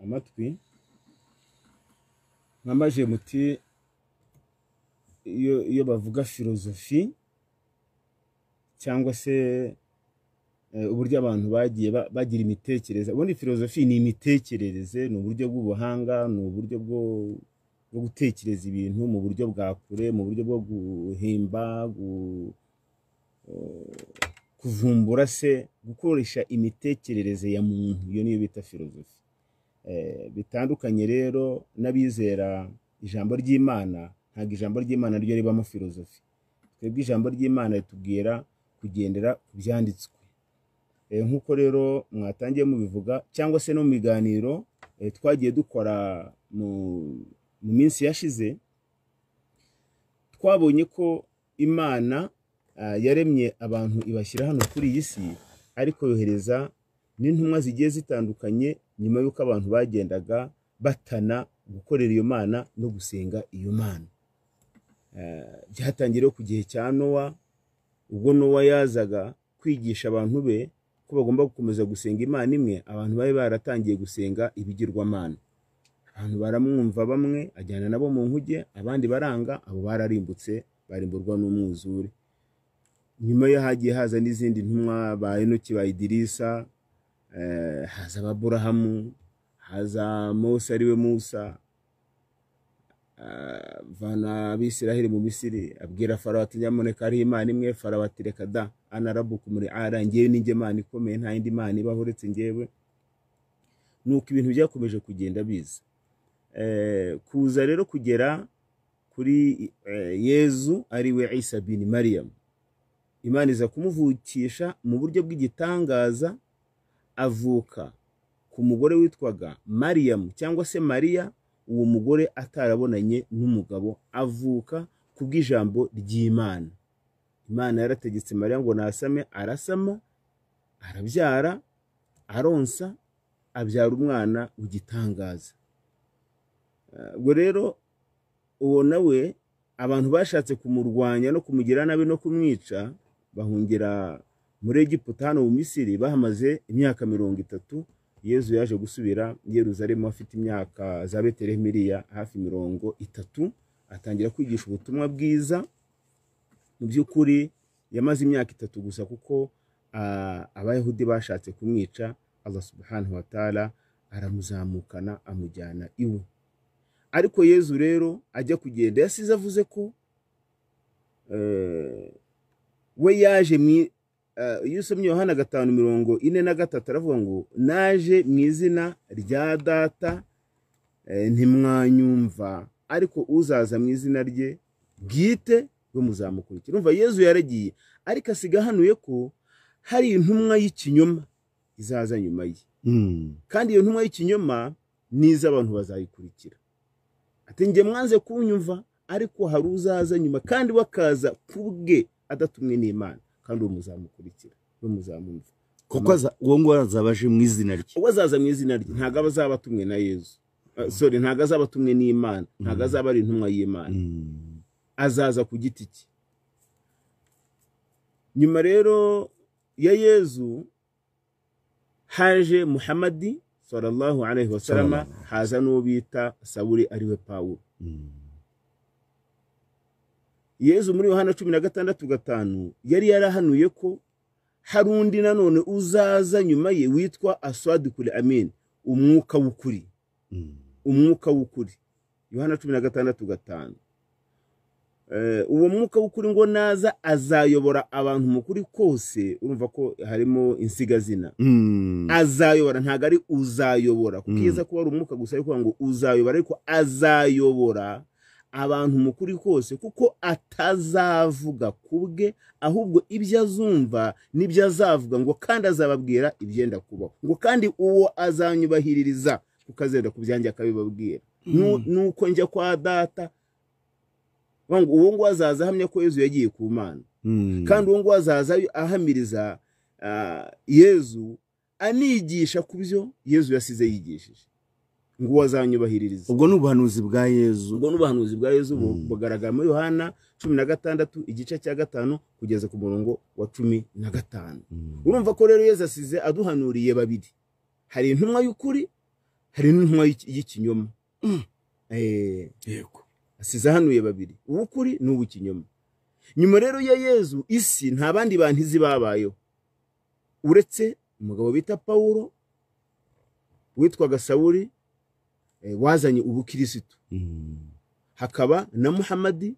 amatwi. Mwambaje muti iyo bavuga filozofi cyangwa se uburyo abantu bagiye bagira imitekerereze. Ubundi filozofi ni imitekerereze, ni uburyo bw'ubuhanga, ni uburyo bwo gutekereza ibintu mu buryo bwa kure, mu buryo bwo guhimba, kuvumbura se, gukoresha imitekerereze ya muntu. Iyo niyo bita filozofi. Bitandukanye rero n'abizera ijambo ry'Imana, ntabwo ijambo ry'Imana ryo ribamo filozofi. Twebwe ijambo ry'Imana ritubwira kugendera ku byanditswe. Nk'uko rero mwatangiye mubivuga cyangwa se no mu biganiro twagiye dukora mu minsi yashize, twabonye ko Imana yaremye abantu ibashyira hano kuri iyi si, ariko yohereza n'intumwa zigiye zitandukanye nyuma y'uko abantu bagendaga batana gukorera iyo Mana no gusenga iyo Mana. Byatangiriye ku gihe cya Nowa, ubwo Nowa yazaga kwigisha abantu be ko bagomba gukomeza gusenga Imana imwe. Abantu bari baratangiye gusenga ibigirwamana, abantu baramwumva, bamwe ajyana nabo mu nkuge, abandi baranga, abo bararimbutse, barimburwa n'umwuzure. Nyuma yo hagiye haza n'izindi ntumwa, ba Enoki, ba Idirisa, haza Aburahamu, haza Mose ariwe Musa, vana Abisiraheli mu Misiri, abwira Farawo ati nyamuneka hariho Imana imwe. Farawo ati reka da, ana rabbukum ala, ngewe ninjye Imana ikomeye, nta yindi Mana ibaho uretse ngewe. Nuko ibintu byakomeje kugenda biza, kuza rero kugera kuri Yezu ariwe Isa bin Maryam. Imana iza kumuvukisha mu buryo bw'igitangaza, avuka ku mugore witwaga Mariam cyangwa se Mariya. Uwo mugore atarabonanye n'umugabo, avuka kubw'ijambo ry'Imana. Imana yarategetse Mariya ngo nasame, arasama, arabyara, aronsa, abyara umwana w'igitangaza. Ubwo rero uwo nawe abantu bashatse kumurwanya no kumugira nabi no kumwica, bahungira muri Egiputa hano mu Misiri, bahamaze imyaka 30. Yezu yaje gusubira i Yerusalemu afite imyaka za Betelehemu hafi 30, atangira kwigisha ubutumwa bwiza. Mu by'ukuri yamaze imyaka 3 gusa, kuko Abayahudi bashatse kumwica. Allah subhanahu wa ta'ala aramuzamukana amujyana iwe. Ariko Yezu rero ajya kugenda yasize avuze ko we yaje iyo usomye Yohana 5:43 aravuga ngo naje mu izina rya data ntimwanyumva, ariko uzaza mu izina rye bwite we muzamukurikira. Urumva Yezu yaragiye, ariko asiga hanuye ko hari intumwa y'ikinyoma izaza nyuma ye. Kandi iyo ntumwa y'ikinyoma niza abantu bazayikurikira. Ati njye mwanze kunyumva, ariko hari uzaza nyuma kandi wakaza kubwe adatumwe n'Imana, kandi uwo muzamukurikira, we muzamumva. Kuko uwo ngo azaba aje mu izina rye. Uwo azaza mu izina rye ntago aba azaba atumwe na Yezu. Sorry, ntago azaba atumwe n'Imana, ntago azaba ari intumwa y'Imana. Azaza ku giti cye. Nyuma rero ya Yezu haje Muhammadi sallallahu alayhi wasallam, haza n'uwo bita Sawuli ariwe Pawulo. Yezu muri Yohana 16:5 yari yarahanuye ko hari undi nanone uzaza nyuma ye witwa Aswadikul Amin, umwuka w'ukuri. Umwuka w'ukuri. Yohana 16:5. Uwo mwuka w'ukuri ngo naza azayobora abantu mu kuri kose. Urumva ko harimo insigazina. Azayobora, ntago ari uzayobora, kuko iza kuba ari umwuka gusa, ariko ngo uzayobora, ariko azayobora abantu mu kuri kose, kuko atazavuga kubwe, ahubwo ibyo azumva nibyo azavuga, ngo kandi azababwira ibyenda kubaho, ngo kandi uwo azanyubahiririza kuko azenda kubyanjye akabibabwira. Nuko njya kwa data, ngo uwo ngo azaza ahamya ko Yezu yagiye ku Mana. Kandi uwo ngo azaza ahamiriza Yezu, anigisha kubyo Yezu yasize yigishije, ngo azanyubahiririza. Ubwo n'ubuhanuzi bwa Yezu. Ubwo n'ubuhanuzi bwa Yezu bugaragara muri Yohana 16 igice cya 5 kugeza ku murongo wa 15. Urumva ko rero Yezu asize aduhanuriye babiri. Hari intumwa y'ukuri, Hari n'intumwa y'ikinyoma. Yego. Asize ahanuye babiri, uw'ukuri n'uw'ikinyoma. Nyuma rero ya Yezu, isi nta bandi bantu izi babayeho uretse umugabo bita Pawulo witwaga Sawuli, wazanye ubukirisitu. Hakaba na Muhammadi,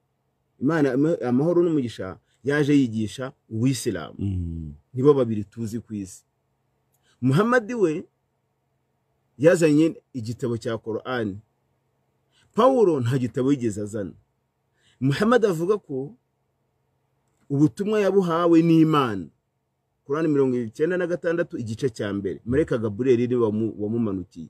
Imana amahoro n'umugisha, yaje yigisha uwisilamu. Nibo babiri tuzi ku isi. Muhammadi we yazanye igitabo cya Korani, Pawulo nta gitabo yigeze azana. Muhammad avuga ko ubutumwa yabuhawe n'Imana. Korani 96 igice cya mbere, Marayika Gaburiyeli ni wamumanukiye,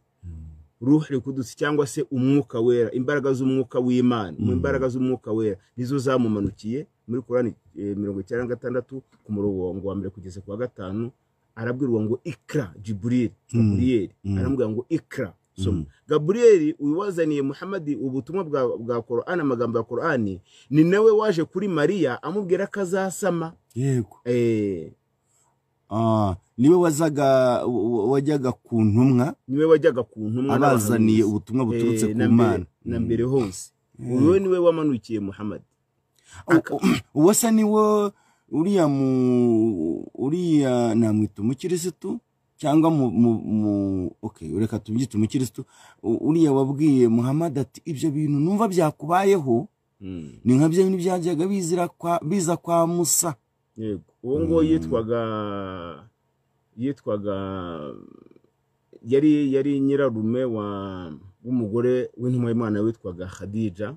Ruhul Kudusi cyangwa se umwuka wera, imbaraga z'umwuka w'Imana, mu imbaraga z'umwuka wera nizo zamumanukiye. Muri Korani 96 ku murongo wa mbere kugeza ku wa 5, arabwirwa ngo ikra Jibril, Gaburiyeli aramubwira ngo ikra, soma. Gaburiyeli uyu wazaniye Muhammadi ubutumwa bwa Korani, amagambo ya Korani, ni nawe waje kuri Mariya amubwira ko azasama. Yego. Niwe wazaga, wajyaga ku ntumwa, niwe wajyaga ku ntumwa abazaniye ubutumwa buturutse ku Mana na mbere hose. Uyu niwe wamanukiye Muhammad. Uwasa niwe uriya uriya namwita umukirisitu cyangwa mu okay, reka tubyite umukirisitu, uriya wabwiye Muhammad ati ibyo bintu numva byakubayeho ni nka byo bintu byajyaga biza kwa Musa. Yego, uwo ngo yitwaga yari nyirarume w'umugore w'intumwa y'Imana witwaga Khadija,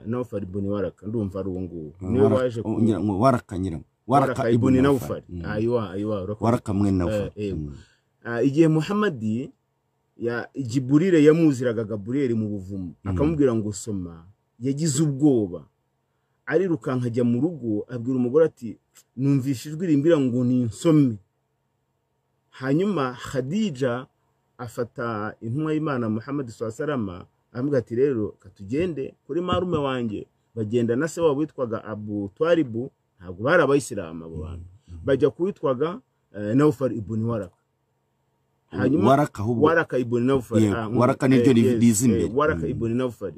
Nawfal ibn Waraka, ndumva ari uwo nguwo niwe waje Waraka nyirarume, Waraka ibn Nawfal. Ayiwa Waraka mwene Nawfal. Igihe Muhammadi ya Jiburire yamuziraga Gaburiyeli mu buvumo akamubwira ngo soma, yagize ubwoba arirukanka ajya mu rugo, abwira umugore ati numvishe ijwi rimbwira ngo ninsome. Hanyuma Khadija afata intumwa y'Imana Muhammad sallallahu alaihi wasallam, amubwira ati rero katugende kuri marume wanjye. Bagenda na se wabo witwaga Abu Twaribu, ntabwo bari abayisilamu abo bantu, bajya kuwitwaga Nawfal ibn Waraka. Hanyuma Waraka ibn Nawfal, Waraka niryo riza imbere, Waraka ibn Nawfal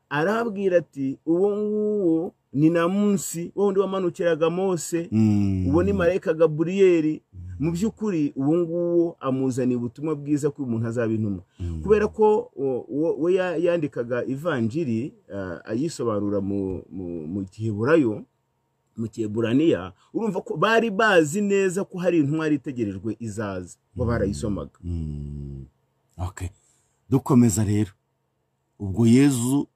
arabwira ati uwo nguwo ni na munsi wundi wamanukiraga Mose, uwo ni Marayika Gaburiyeli. Mu by'ukuri uwo nguwo amuzaniye ubutumwa bwiza ko umuntu azaba intumwa. Kubera ko we yandikaga ivanjiri ayisobanura mu Giheburayo, mu Kieburaniya, urumva ko bari bazi neza ko hari intumwa yari itegerejwe izaza, bo barayisomaga. Okay, dukomeza rero. Ubwo Yezu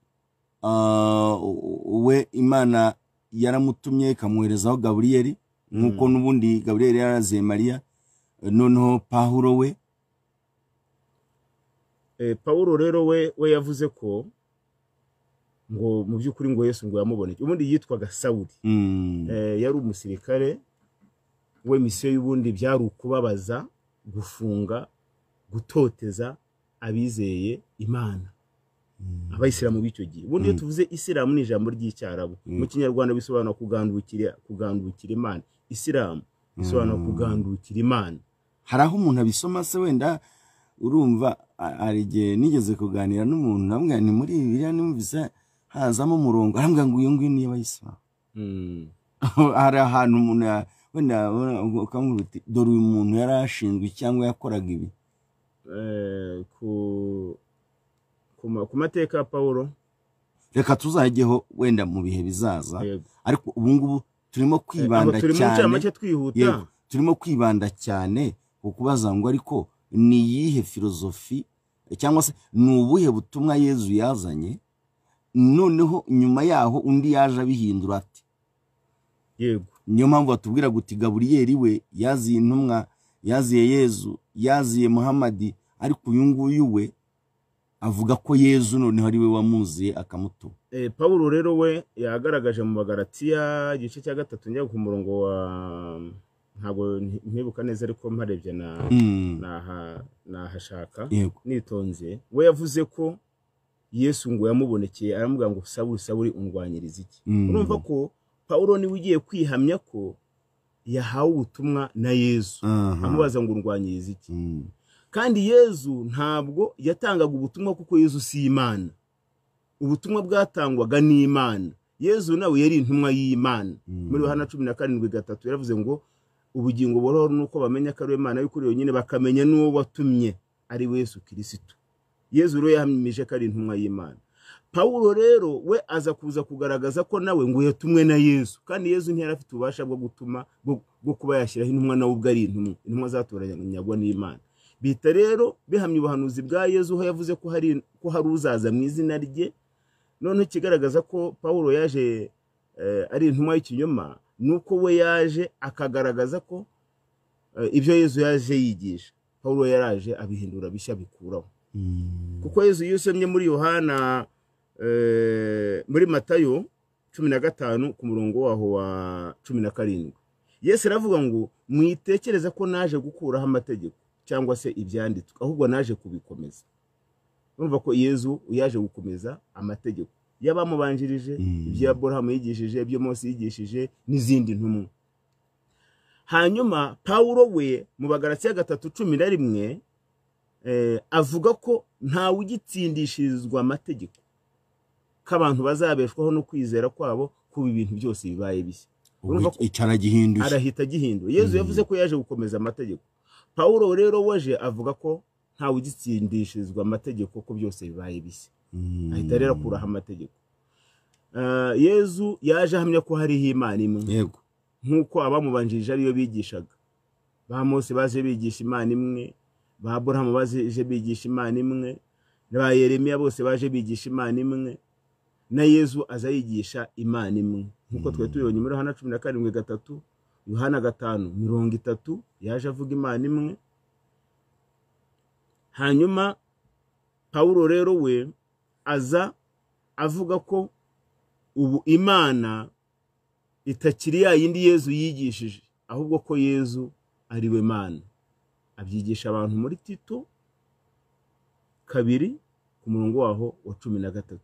we Imana yaramutumye ikamwoherezaho Gaburiyeli, nkuko n'ubundi Gaburiyeli yaraziye Mariya. Noneho Pawulo we, Pawulo rero we yavuze ko ngo mu by'ukuri ngo Yesu ngo yamuboneke. Ubundi yitwaga Sawuli, yari umusirikare we, misiyo y'ubundi byari ukubabaza, gufunga, gutoteza abizeye Imana, abayisilamu b'icyo gihe. Ubundi iyo tuvuze isilamu ni ijambo ry'icyarabu, mu Kinyarwanda bisobanura kugandukira Imana. Isilamu bisobanura kugandukira Imana. Hari aho umuntu abisoma se wenda urumva, hari igihe nigeze kuganira n'umuntu namwe ni muri Bibiliya numvise hazamo umurongo arambwira ngo uyu nguyu niyo abayisilamu. Hari ahantu umuntu wenda ukamubwira uti dore uyu muntu yari ashinzwe cyangwa yakoraga ibi. Ku mateka ya Pawulo reka tuzajyeho wenda mu bihe bizaza, ariko ubu ngubu turimo kwibanda cyane, turimo kwibanda cyane ku kubaza ngo ariko ni iyihe filozofi cyangwa se ni ubuhe butumwa Yezu yazanye, noneho nyuma yaho undi yaje abihindura ati. Yego, niyo mpamvu batubwira guti Gaburiyeli we yaziye intumwa, yaziye Yezu, yaziye Muhammadi, ariko uyu nguyu we avuga ko Yezu noneho ari we wamuziye akamutuma. Pawulo rero we yagaragaje mu Bagalatiya igice cya 3 njya ku murongo wa, ntabwo ntibuka neza ariko mparebye nahashaka nitonze, we yavuze ko Yesu ngo yamubonekeye aramubwira ngo Sawuli Sawuli undwanyiriza iki. Urumva ko Pawulo niwe ugiye kwihamya ko yahawe ubutumwa na Yesu, amubaza ngo undwanyiriza iki. Kandi Yezu ntabwo yatangaga ubutumwa kuko Yezu si Imana. Ubutumwa bwatangwaga n'Imana. Yezu nawe yari intumwa y'Imana. Muri Yohana 17:3 yaravuze ngo ubugingo buhoraho nuko bamenya ko ari Imana y'ukuri yonyine, bakamenya n'uwo watumye ari we Yesu Kristo. Yezu rero yahamije ko ari intumwa y'Imana. Pawulo rero we aza kuza kugaragaza ko nawe ngo yatumwe na Yezu, kandi Yezu ntiyari afite ububasha bwo gutuma bwo kuba yashyiraho intumwa, nawe ubwo ari intumwa, intumwa zatoranyagwa n'Imana. Bita rero bihamya ubuhanuzi bwa Yezu aho yavuze ko hari uzaza mu izina rye. Noneho ikigaragaza ko Pawulo yaje ari intumwa y'ikinyoma nuko we yaje akagaragaza ko ibyo Yezu yaje yigisha, Pawulo yaraje abihindura bishya bikuraho. Kuko Yezu iyo usomye muri Yohana muri Matayo 15 ku murongo waho wa 17, Yesu aravuga ngo mwitekereza ko naje gukuraho amategeko cyangwa se ibyanditswe, ahubwo naje kubikomeza. Urumva ko Yezu yaje gukomeza amategeko y'abamubanjirije, ibyo Aburahamu yigishije, ibyo Mose yigishije n'izindi ntumwa. Hanyuma Pawulo we mu Bagalatiya 3:11 avuga ko ntawe ugitsindishirizwa amategeko, ko abantu bazabeshwaho no kwizera kwabo kuba ibintu byose bibaye bishya. Urumva ko icyaragihinduye, arahita gihinduye. Yezu yavuze ko yaje gukomeza amategeko. Pawulo rero waje avuga ko ntawe ugitsindishirizwa amategeko, ko byose bibaye bishya. Ahita rero akuraho amategeko. Yezu yaje ahamya ko hariho Imana imwe. Yego. Nk'uko abamubanjirije ariyo bigishaga. Ba Mose baje bigisha Imana imwe, ba Aburahamu baje bigisha Imana imwe, ba Yeremiya bose baje bigisha Imana imwe, na Yezu aza yigisha Imana imwe. Nk'uko twe tubibonye muri Yohana 17:3, Yohana 5:30 yaje avuga Imana imwe. Hanyuma Pawulo rero we aza avuga ko ubu Imana itakiri ya yindi Yezu yigishije, ahubwo ko Yezu ari we Mana. Abyigisha abantu muri Tito 2 ku murongo waho wa 13.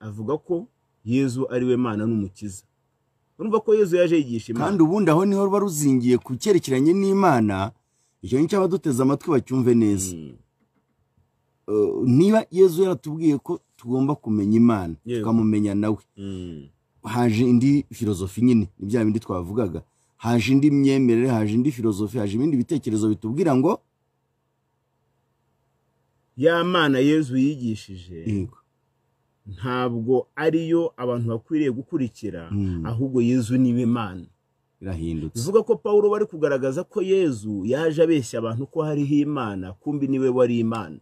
Avuga ko Yezu ari we Mana n'umukiza. Urumva ko Yezu yaje yigisha Imana. Kandi ubundi aho niho ruba ruzingiye ku cyerekeranye n'Imana. Icyo ni cy'abaduteze amatwi bacyumve neza. Niba Yezu yaratubwiye ko tugomba kumenya Imana, tukamumenya nawe, haje indi filozofi nyine, ni bya bindi twavugaga, haje indi myemerere, haje indi filozofi, haje ibindi bitekerezo bitubwira ngo ya Mana Yezu yigishije ntabwo ariyo abantu bakwiriye gukurikira, ahubwo Yezu niwe Mana. Birahindutse. Bivuga ko Pawulo bari kugaragaza ko Yezu yaje abeshya abantu ko hariho Imana, kumbi niwe wari Imana.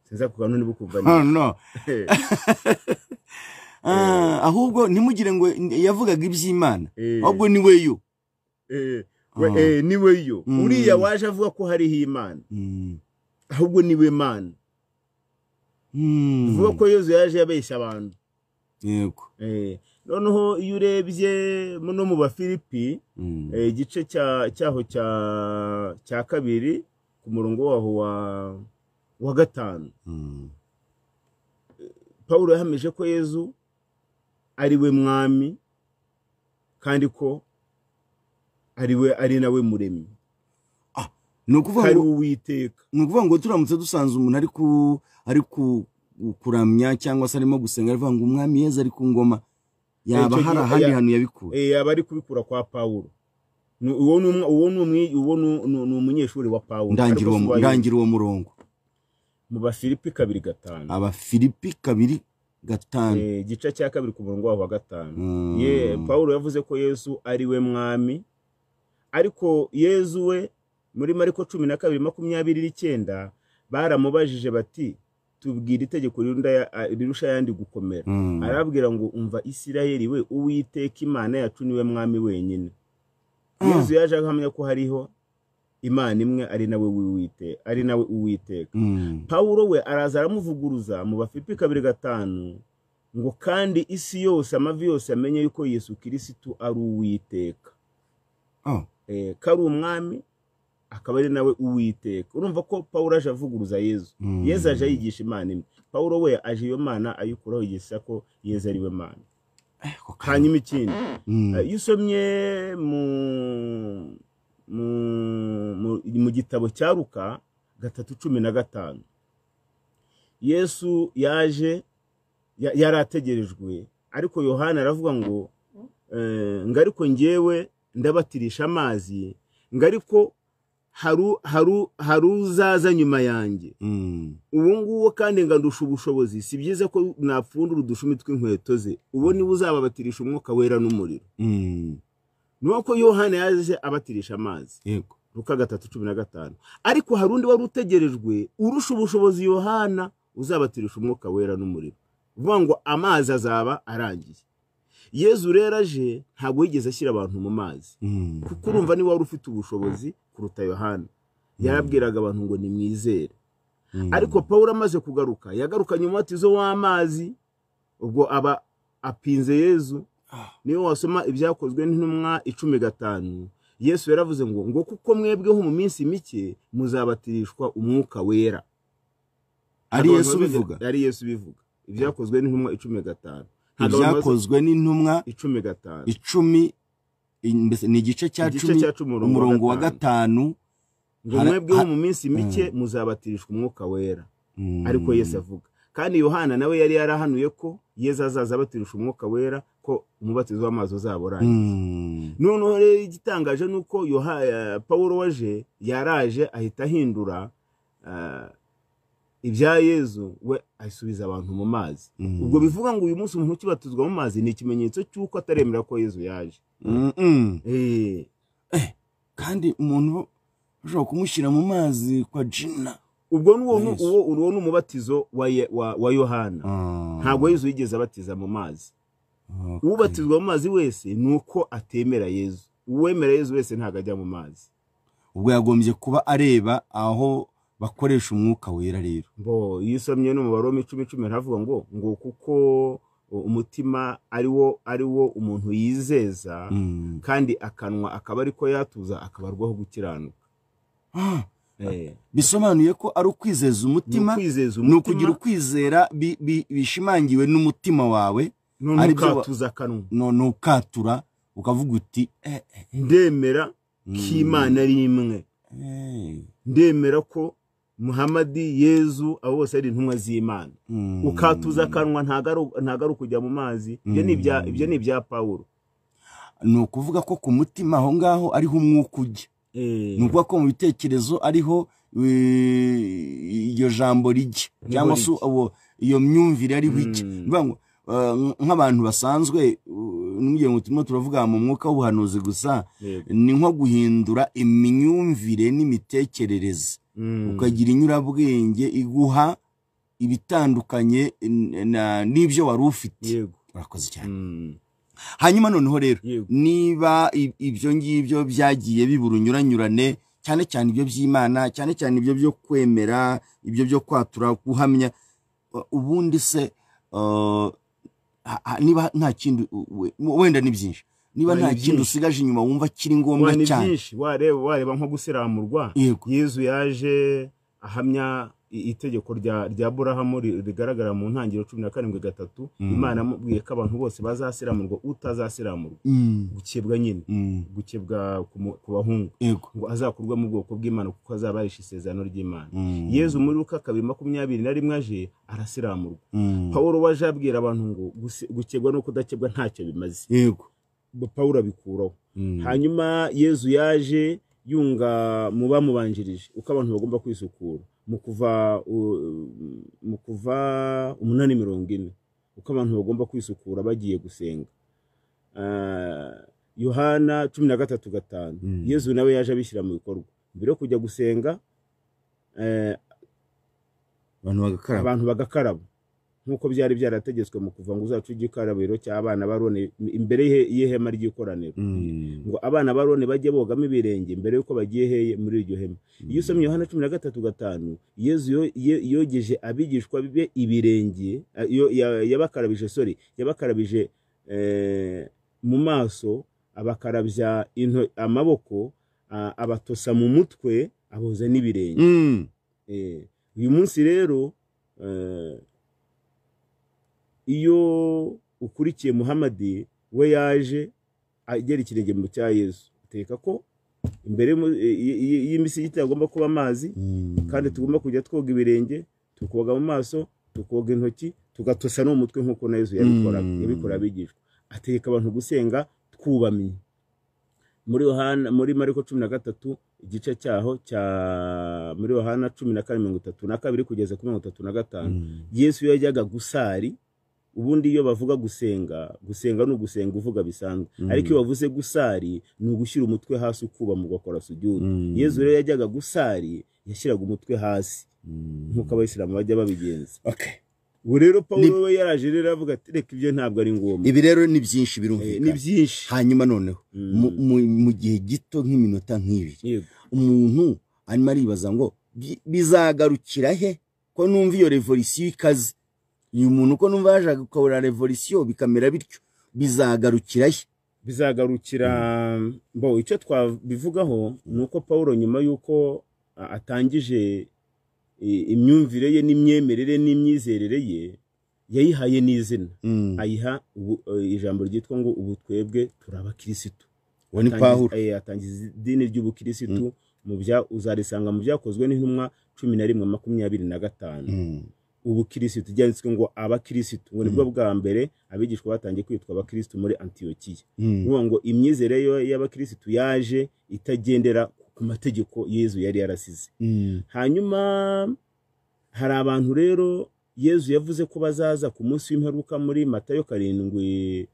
Sinza kuganira niba kuva no. Ahubwo ntimugire ngo yavugaga iby'Imana, ahubwo niwe yo. Niwe yo. Uriya waje avuga ko hariho Imana, ahubwo niwe Mana. Bivuga ko Yezu yaje yabeshya abantu. Yego. Noneho iyo urebye no mu Bafilipi igice cyaho cya 2 ku murongo waho wa 5, Pawulo yahamije ko Yezu ari we mwami, kandi ko ari we ari nawe muremyi. Ni ukuvuga ngo Uwiteka. Ni ukuvuga ngo turamutse dusanze umuntu ari kuramya cyangwa se arimo gusenga avuga ngo umwami Yezu ari ku ngoma, yaba hari ahandi hantu yabikura. Yaba ari kubikura kwa Pawulo. Uwo ni umunyeshuri wa Pawulo. Ndangira uwo murongo. Mu Bafilipi 2:5. Abafilipi 2:5. Igice cya 2 ku murongo wa 5. Pawulo yavuze ko Yezu ari we mwami, ariko Yezu we muri Mariko 12:29 baramubajije bati tubwira itegeko rirusha yandi gukomera. Arababwira ngo umva Isirayeli we, Uwiteka Imana yacu niwe mwami wenyine. Yezu yaje ahamya ko hariho Imana imwe, ari nawe Uwiteka, ari nawe Uwiteka. Pawulo we araza aramuvuguruza mu Bafilipi 2:5 ngo kandi isi yose amavi yose amenye yuko Yesu Kristo ari Uwiteka. Ko ari umwami akaba ari nawe Uwiteka. Urumva ko Pawulo aje avuguruza Yezu. Yezu aje yigisha Imana imwe. Pawulo we aje iyo Mana ayikuraho yigisha ko Yezu ari we Mana. Hanyuma ikindi, iyo usomye mu gitabo cya Luka 3:15, Yesu yaje yari ategerejwe, ariko Yohana aravuga ngo ngariko ngewe ndabatirisha amazi, ngariko haruzaza nyuma yanjye, uwo nguwo kandi ngandusha ubushobozi, si byiza ko napfundura udushumi tw'inkweto ze, uwo niwe uzababatirisha umwuka wera n'umuriro. Nuko Yohana yaje abatirisha amazi. Yego. Luka 3:15. Ariko hari undi wari utegerejwe urusha ubushobozi Yohana, uzabatirisha umwuka wera n'umuriro. Uvuga ngo amazi azaba arangiye. Yezu rero aje ntabwo yigeze ashyira abantu mu mazi, kuko urumva niwe wari ufite ubushobozi kuruta Yohana. Yarabwiraga abantu ngo nimwizere. Ariko Pawulo amaze kugaruka, yagarukanye umubatizo w'amazi, ubwo aba apinze Yezu. Niyo wasoma ibyakozwe n'intumwa 10:5, Yesu yaravuze ngo kuko mwebweho mu minsi mike muzabatirishwa umwuka wera. Ari Yesu bivuga. Ari Yesu bivuga. Ibyakozwe n'intumwa 10:5. Ibyakozwe n'intumwa 10:5. 10 ni igice cya 10 umurongo wa 5, ngo mwebweho mu minsi mike muzabatirishwa umwuka wera. Ariko Yesu avuga. Kandi Yohana nawe yari yarahanuye ko Yesu azaza abatirisha umwuka wera, ko umubatizo w'amazi uzaba urangiye. Noneho rero igitangaje nuko Pawulo waje yaraje ahita ahindura ibya Yezu, we asubiza abantu mu mazi. Ubwo bivuga ngo uyu munsi umuntu ukibatizwa mu mazi ni ikimenyetso cy'uko ataremera ko Yezu yaje. Kandi umuntu ushobora kumushyira mu mazi kwa jina. Ubwo nuwo n'umubatizo wa Yohana. Ntabwo Yezu yigeze abatiza mu mazi. Ubatizwa mu mazi wese nuko atemera Yezu. Uwemera Yezu wese ntabwo ajya mu mazi. Ubwo yagombye kuba areba aho bakoresha umwuka wera rero. Bo iyo usomye no mu Baroma 10:10 havuga ngo kuko umutima ari wo umuntu yizeza, kandi akanwa akaba ariko yatuza akabarwaho gukiranuka. Bisobanuye ko ari ukwizeza umutima, ni ukugira ukwizera bishimangiwe n'umutima wawe, ari ukatuza akanwa, none ukatura ukavuga uti ndemera ko Imana ari imwe, ndemera ko Muhammadi, Yezu, abo bose ari intumwa z'Imana. Ukatuza akanwa ntago ari ukujya mu mazi. Ibyo ni ibya Pawulo. Ni ukuvuga ko ku mutima aho ngaho ariho umwuka ujya. Ni ukuvuga ko mu bitekerezo ariho iryo jambo rijya, cyangwa se iyo myumvire ariho ijya. Nk'abantu basanzwe n'ugiye ngo turimo turavuga mu mwuka w'ubuhanuzi gusa, ni nko guhindura imyumvire n'imitekerereze, ukagira inyurabwenge iguha ibitandukanye n'ibyo wari ufite. Urakoze cyane. Hanyuma noneho rero niba ibyo ngibyo byagiye bibura unyuranyurane, cyane cyane ibyo by'Imana, cyane cyane ibyo byo kwemera, ibyo byo kwatura, guhamya, ubundi se niba nta kindi, wenda ni byinshi, niba nta kindi usigaje inyuma wumva kiri ngombwa cyane, wareba nko gusiramurwa. Yezu yaje ahamya itegeko rya Aburahamu rigaragara mu ntangiriro 17:3. Imana amubwiye ko abantu bose bazasiramurwa, utazasiramurwa gukebwa nyine, gukebwa ku bahungu, ngo azakurwe mu bwoko bw'Imana kuko azaba arishe isezerano ry'Imana. Yezu muri Luka 2:21 aje arasiramurwa. Pawulo waje abwira abantu ngo gukebwa no kudakebwa ntacyo bimaze. Yego. Pawulo abikuraho. Hanyuma Yezu yaje yunga mu bamubanjirije uko abantu bagomba kwisukura, mu kuva 8:40 uko abantu bagomba kwisukura bagiye gusenga. Yohana 13:5 Yezu nawe yaje abishyira mu bikorwa. Mbere yo kujya gusenga abantu bagakaraba nkuko byari byarategetswe mu kuva ngo uzacu igikarabiro cy'abana barone imbere y'ihema ry'ikoraniro, ngo abana barone bajye bogamo ibirenge mbere yuko bagiye heye muri iryo hema. Iyo usomye Yohana 13:5 Yezu yogeje abigishwa be ibirenge, yabakarabije yabakarabije mu maso, abakarabya amaboko, abatosa mu mutwe, aboza n'ibirenge. Uyu munsi rero iyo ukurikiye Muhammadi, we yaje agera ikirenge mu cya Yesu, ateka ko Imbere y'imisigiti hagomba kuba amazi, kandi tugomba kujya twoga ibirenge, tukoga mu maso, tukoga intoki, tugatosa no mu mutwe nk'uko na Yezu yabikora abigishwa. Ategeka abantu gusenga twubamye. Muri Yohana, muri Mariko 13 igice cyaho cya muri Yohana 14:32 kugeza ku 35, Yesu yajyaga gusari. Ubundi iyo bavuga gusenga, gusenga ni ugusenga uvuga bisanzwe, ariko iyo bavuze gusari ni ugushyira umutwe hasi ukubama ugakora sujudu. Yesu rero yajyaga gusari yashyiraga umutwe hasi nk'uko abayisilamu bajya babigenza. Ubu rero Pawulo we yaraje rero avuga ati reka ibyo ntabwo ari ngombwa. Ibi rero ni byinshi birumvikana. Ni byinshi. Hanyuma noneho mu gihe gito nk'iminota nk'ibiri, umuntu arimo aribaza ngo bizagarukira he ko numva iyo revolution ikaze? Uyu muntu ko numva yaje gukora revolution bikamera bityo, bizagarukira he? Bizagarukira bo. Icyo twabivugaho ni uko Pawulo nyuma y'uko atangije imyumvire ye n'imyemerere n'imyizerere ye, yayihaye n'izina, ayiha ijambo ryitwa ngo ubu twebwe turi abakirisitu. Uwo ni Pawulo. Atangiza idini ry'ubukirisitu mu bya uzarisanga mu byakozwe n'intumwa 11:25. Ubukirisitu byanditswe ngo abakirisitu, ngo nibwo bwa mbere abigishwa batangiye kwitwa abakirisitu muri Antiyokiya. Nuvuga ngo imyizerere y'abakirisitu yaje itagendera ku mategeko Yezu yari yarasize. Hanyuma hari abantu rero Yezu yavuze ko bazaza ku munsi w'imperuka muri Matayo 7,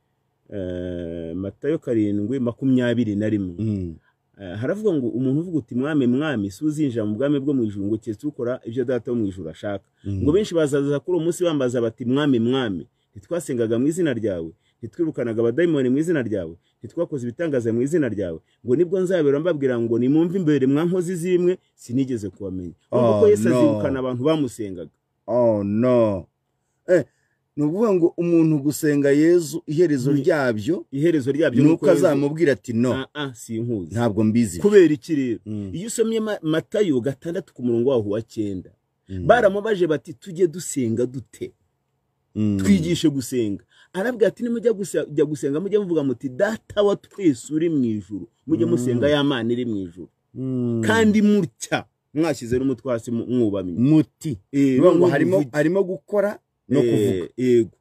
Matayo 7:21. Haravuga ngo umuntu uvuga uti mwami mwami si uzinjira mu bwami bwo mu ijuru ngo keretse ukora ibyo data wo mu ijuru ashaka. Ngo benshi bazaza kuri uwo munsi bambaza bati mwami mwami, ntitwasengaga mu izina ryawe, ntitwirukanaga abadayimoni mu izina ryawe, ntitwakoze ibitangaza mu izina ryawe? Ngo nibwo nzabera mbabwira ngo nimumve imbere mwa nkozi z'imwe, sinigeze kubamenya. Kuko Yesu azirukana abantu bamusengaga. Oh no. Ni ukuvuga ngo umuntu gusenga Yezu iherezo ryabyo, iherezo ryabyo nuko azamubwira ati no, sinkuzi, ntabwo mbizi. Kubera iki rero? Iyo usomye Matayo 6 ku murongo waho wa 9, baramubaje bati tujye dusenga dute? Twigishe gusenga. Arabwira ati nimujya gusenga mujye muvuga muti data wa twese uri mu ijuru, mujye musenga ya Mana iri mu ijuru, kandi mutya mwashyize n'umutwe hasi mwubamye muti. Ngo harimo gukora no kuvuga. Yego,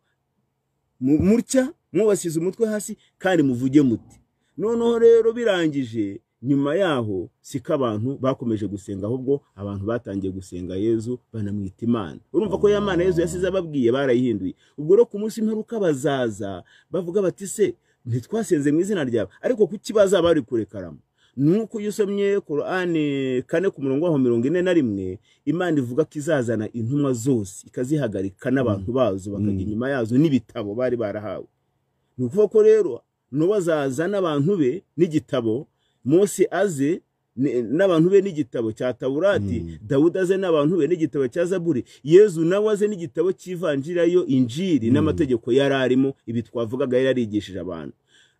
mutya mwubasize umutwe hasi kandi muvuge muti. Noneho rero birangije nyuma yaho siko abantu bakomeje gusenga, ahubwo abantu batangiye gusenga Yezu banamwita Imana. Urumva ko ya Mana Yezu yasize ababwiye barayihinduye. Ubwo rero ku munsi w'imperuka bazaza bavuga bati se ntitwasenze mu izina ryawe? Ariko kuki bazaba bari kurekaramo? Nuko iyo usomye Korani 4 ku murongo waho 41, Imana ivuga ko izazana intumwa zose ikazihagarika n'abantu bazo bakajya inyuma yazo n'ibitabo bari barahawe. Ni ukuvuga ko rero Nowa azaza n'abantu be n'igitabo, Mose aze n'abantu be n'igitabo cya Taurati, Dawudi aze n'abantu be n'igitabo cya Zaburi, Yezu nawe aze n'igitabo cy'ivanjiri yo Injili n'amategeko yari arimo, ibi twavugaga yari yarigishije abantu.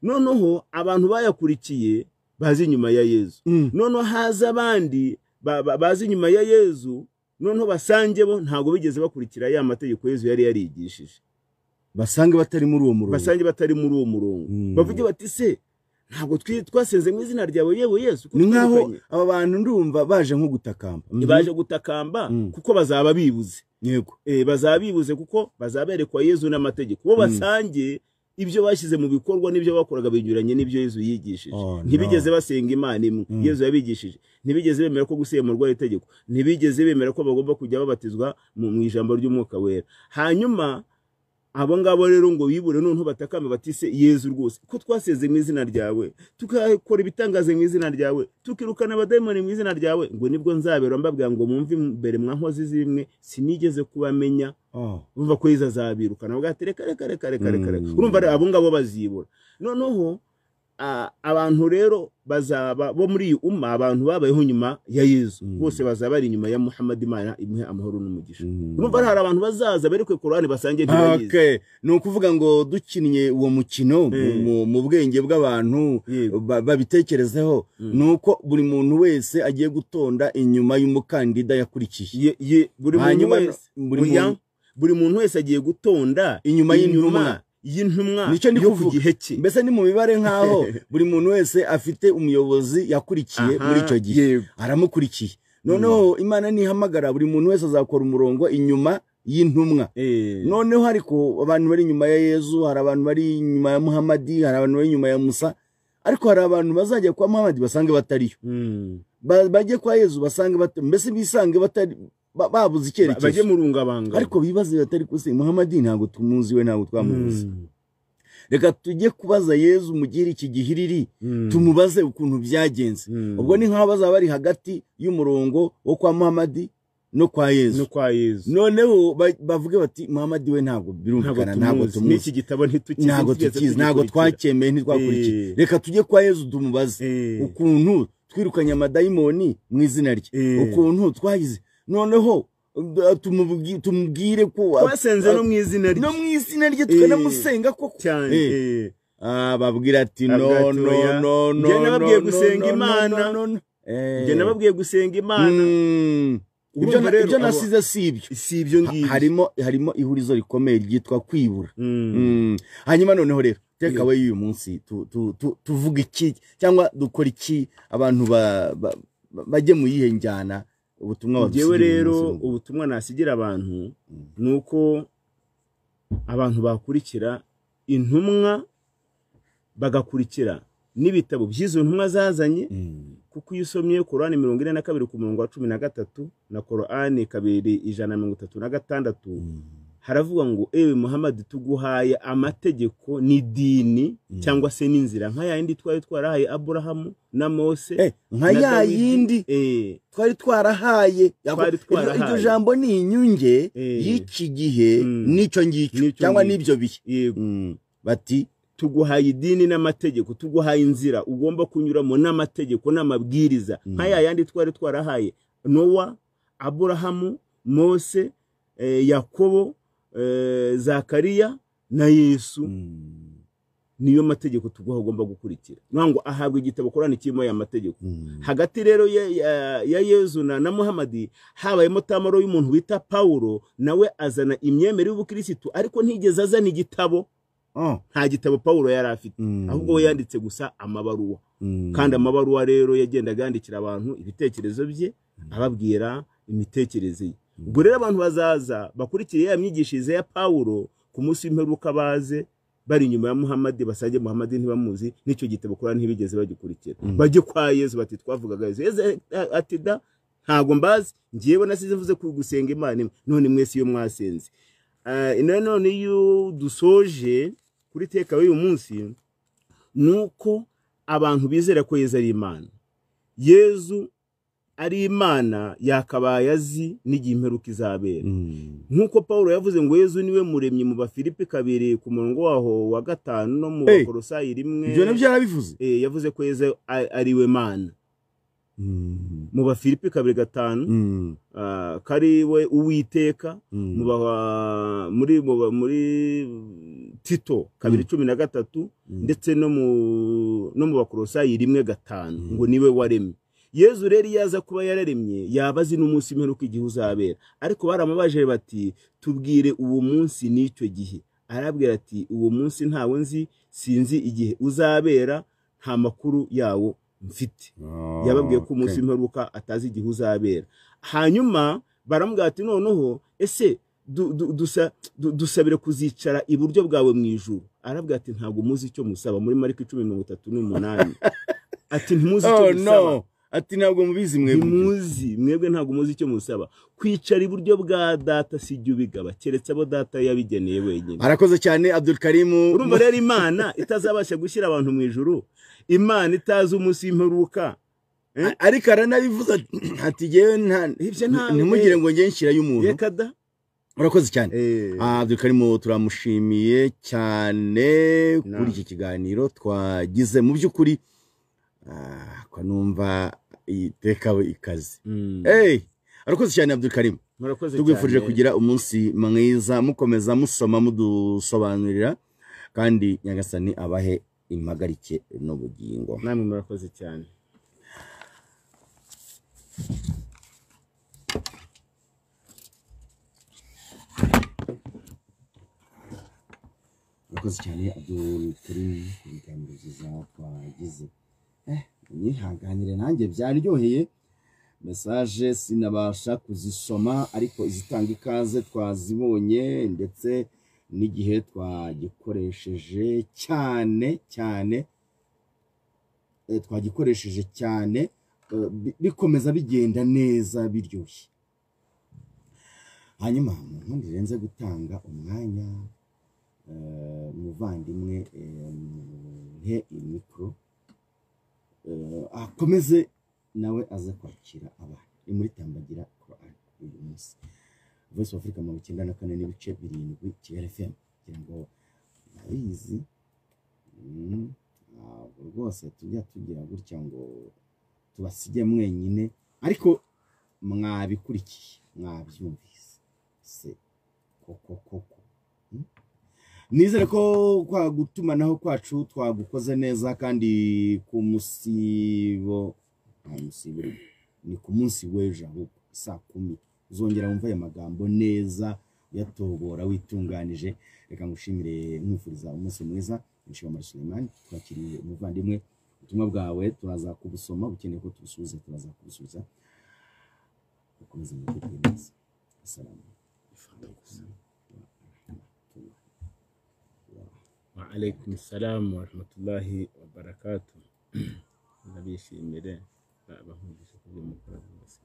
Noneho abantu bayakurikiye bazi inyuma ya Yezu. Noneho haza abandi bazi inyuma ya Yezu, noneho basange bo ntago bigeze bakurikira ya mategeko Yezu yari yarigishije. Basange batari muri uwo murongo. Basange batari muri uwo murongo. Bavuge bati se ntabwo twasenze mu izina ryawe yewe Yesu? Ni nkaho aba bantu ndumva baje nko gutakamba. Baje gutakamba kuko bazaba bibuze. Yego. Bazaba bibuze kuko bazaberekwa Yezu n'amategeko. Bo basange ibyo bashyize mu bikorwa n'ibyo bakoraga binyuranye n'ibyo Yezu yigishije. Ntibigeze basenga Imana imwe Yezu yabigishije. Ntibigeze bemera ko gusemurwa itegeko. Ntibigeze bemera ko bagomba kujya babatizwa mu ijambo ry'Umwuka Wera. Hanyuma abo ngabo rero ngo bibure noneho batakame batise Yezu rwose ko twaseze mu izina ryawe, tukakora ibitangaze mu izina ryawe, tukirukana abadayimoni mu izina ryawe, ngo nibwo nzabera mbabwira ngo mumve imbere mwa nkozi z'imwe, sinigeze kubamenya. Urumva ko Yezu azabirukana bavuga ati reka reka reka reka reka. Urumva abo ngabo bazibura. Noneho abantu rero bazaba bo muri iyi umma, abantu babayeho nyuma ya Yezu bose bazaba bari inyuma ya Muhammad, Imana imuhe amahoro n'umugisha. Urumva hari abantu bazaza berekwe Korani basange ntibayizi. Okay, ni ukuvuga ngo dukinnye uwo mukino mu bwenge bw'abantu babitekerezeho, nuko buri muntu wese agiye gutonda inyuma y'umukandida yakurikiye. Buri muntu wese agiye gutonda inyuma y'intumwa y'intumwa yo ku gihe cye. Mbese ni mu mibare nkaho buri muntu wese afite umuyobozi yakurikiye muri icyo gihe, aramukurikiye. Noneho Imana nihamagara buri muntu wese azakora umurongo inyuma y'intumwa. Noneho ariko abantu bari inyuma ya Yezu, hari abantu bari inyuma ya Muhammadi, hari abantu bari inyuma ya Musa, ariko hari abantu bazajya kwa Muhammadi basange batariyo, bajye kwa Yezu basange mbese bisange batari, babuze icyerekezo, bajye mu rungabanga. Ariko bibaze batari kuse Muhammadi ntabwo tumuzi, we ntabwo twamuzi, reka tujye kubaza Yezu mugire iki gihiriri, tumubaze ukuntu byagenze. Ubwo ni nkaho bazaba bari hagati y'umurongo wo kwa Muhammadi no kwa Yezu. Noneho bavuge bati Muhammadi we ntabwo birumvikana, ntabwo tumuzi, n'iki gitabo ntitukizi, ntabwo tukizi, ntabwo twakemeye, ntitwakurikiye, reka tujye kwa Yezu tumubaze ukuntu twirukanye amadayimoni mu izina rye, ukuntu twagize, noneho tumubwire ko twasenze no mu izina rye, no mu izina rye tukanamusenga koko cyane. Babwira ati no no no no, njye nababwiye gusenga Imana, njye nababwiye gusenga Imana. Ibyo nasize si ibyo, si ibyo ngibyo. Harimo ihurizo rikomeye ryitwa kwibura. Hanyuma noneho rero teka we y'uyu munsi tuvuga iki cyangwa dukora iki, abantu bajye mu yihe njyana? Ubutumwa badusigira rero, ubutumwa nasigira abantu nuko abantu bakurikira intumwa, bagakurikira n'ibitabo by'izo ntumwa zazanye. Kuko iyo usomye Korani 42 ku murongo wa 13 na Korani 2:136 haravuga ngo ewe Muhammad tuguhaye amategeko n'idini cyangwa se n'inzira nka yindi twari twarahaye Aburahamu na Mose, nka ya yindi twari twarahaye. Iryo jambo ni inyunge y'iki gihe n'icyo ngicyo cyangwa n'ibyo bihe. Bati tuguhaye idini n'amategeko, tuguhaye inzira ugomba kunyuramo n'amategeko n'amabwiriza nka ya yandi twari twarahaye Nowa, Aburahamu, Mose, Yakobo, Zakariya na Yesu. Niyo mategeko tuguha ugomba gukurikira. Ntango ahabwa igitabo Korani kirimo ya mategeko. Hagati rero ya Yezu na Muhammadi habayemo tamaro y'umuntu wita Paulo, nawe azana imyemerere y'ubukirisitu, ariko ntigeze azana igitabo. Nta gitabo Paulo yari afite, ahubwo we yanditse gusa amabaruwa. Kandi amabaruwa rero yagendaga yandikira abantu ibitekerezo bye, ababwira imitekerereze ye. Ubwo rero abantu bazaza bakurikiye ya myigishirize ya Paulo ku munsi w'imperuka, baze bari inyuma ya Muhammadi, basage Muhammadi ntibamuzi, n'icyo gitabo Korani ntibigeze bagikurikira. Bajye kwa Yezu bati twavugaga Yezu. Yezu ati da ntago mbazi, ngiyewe nasize mvuze ku gusenga Imana, none mwese iyo mwasenze. None iyo dusoje kuri teka w'uyu munsi nuko abantu bizera ko Yezu ari Imana. Yezu ari Imana yakabaye azi n'igihe imperuka izabera. Nkuko Paulo yavuze ngo Yezu niwe muremyi mu Bafilipi 2 ku murongo waho wa 5 no mu Bakolosayi 1. Ibyo nabyo yarabivuze. Yavuze ko Yezu ari we Mana. Mu Bafilipi 2:5 kari we Uwiteka, muri Tito 2:13 ndetse no mu Bakolosayi 1:5 ngo niwe waremye. Yezu rero yaza kuba yararemye yabazi n'umunsi imperuka igihe uzabera. Ariko baramubaje bati tubwire uwo munsi n'icyo gihe. Arabwira ati uwo munsi ntawe nzi, sinzi igihe uzabera, nta makuru yawo mfite. Yababwiye ko umunsi imperuka atazi igihe uzabera. Hanyuma baramubwira ati noneho ese dusabire kuzicara iburyo bwawe mu ijuru. Arabwira ati ntabwo muzi icyo musaba, muri Mariko 10:38. Ati ntimuzi icyo musaba. Ati ntabwo mubizi mwebwe. Ntimuzi mwebwe, ntabwo muzi icyo musaba. Kwicara iburyo bwa data si jye ubigaba, keretse abo data yabigeneye wenyine. Arakoze cyane Abdul Karim. Urumva rero Imana itazabasha gushyira abantu mu ijuru, Imana itazi umunsi w'imperuka. Ariko aranabivuze ati jewe ntimugire ngo nge nshyira y'umuntu. Reka da. Urakoze cyane. Abdul Karim turamushimiye cyane kuri iki kiganiro twagize. Mu by'ukuri ko numva iteka ikaze. Arakoze cyane Abdul Karim. Tugwifurije kugira umunsi mwiza, mukomeza musoma mudusobanurira, kandi Nyagasani abahe impagarike n'ubugingo. Namwe murakoze cyane. Urakoze cyane Abdul Karim ku biganiro byiza twagize. Nyihanganire nanjye byaryoheye, message sinabasha kuzisoma, ariko izitanga ikaze twazibonye, ndetse n'igihe twagikoresheje cyane cyane, twagikoresheje cyane, bikomeza bigenda neza biryoshye. Hanyuma mu nkundi renze gutanga umwanya umuvandimwe he mikoro akomeze nawe aze kwakira abantu. Ni muri Tambagira Quran uyu munsi, Voice of Africa 94.7 Kigali FM. Kugira ngo nabizi ntabwo rwose tujya tugira gutya ngo tubasige mwenyine, ariko mwabikurikiye, mwabyumvise se koko koko. Nizere ko kwa gutumanaho kwacu twagukoze neza, kandi ku musibo ni ku munsi w'ejo ahubwo saa 10 uzongera wumva aya magambo neza uyatobora witunganije. Reka ngushimire nkwifuriza umunsi mwiza. Nshimira Suleiman, twakiriye umuvandimwe, ubutumwa bwawe turaza kubusoma, ukeneye ko tubusubiza turaza kubusubiza. Ukomeze mugubwe neza. Assalamu alaikum wa alaikum salam wa rahmatullahi wa barakatuh. Ndabishimire abahumvise kubyo mukora byose.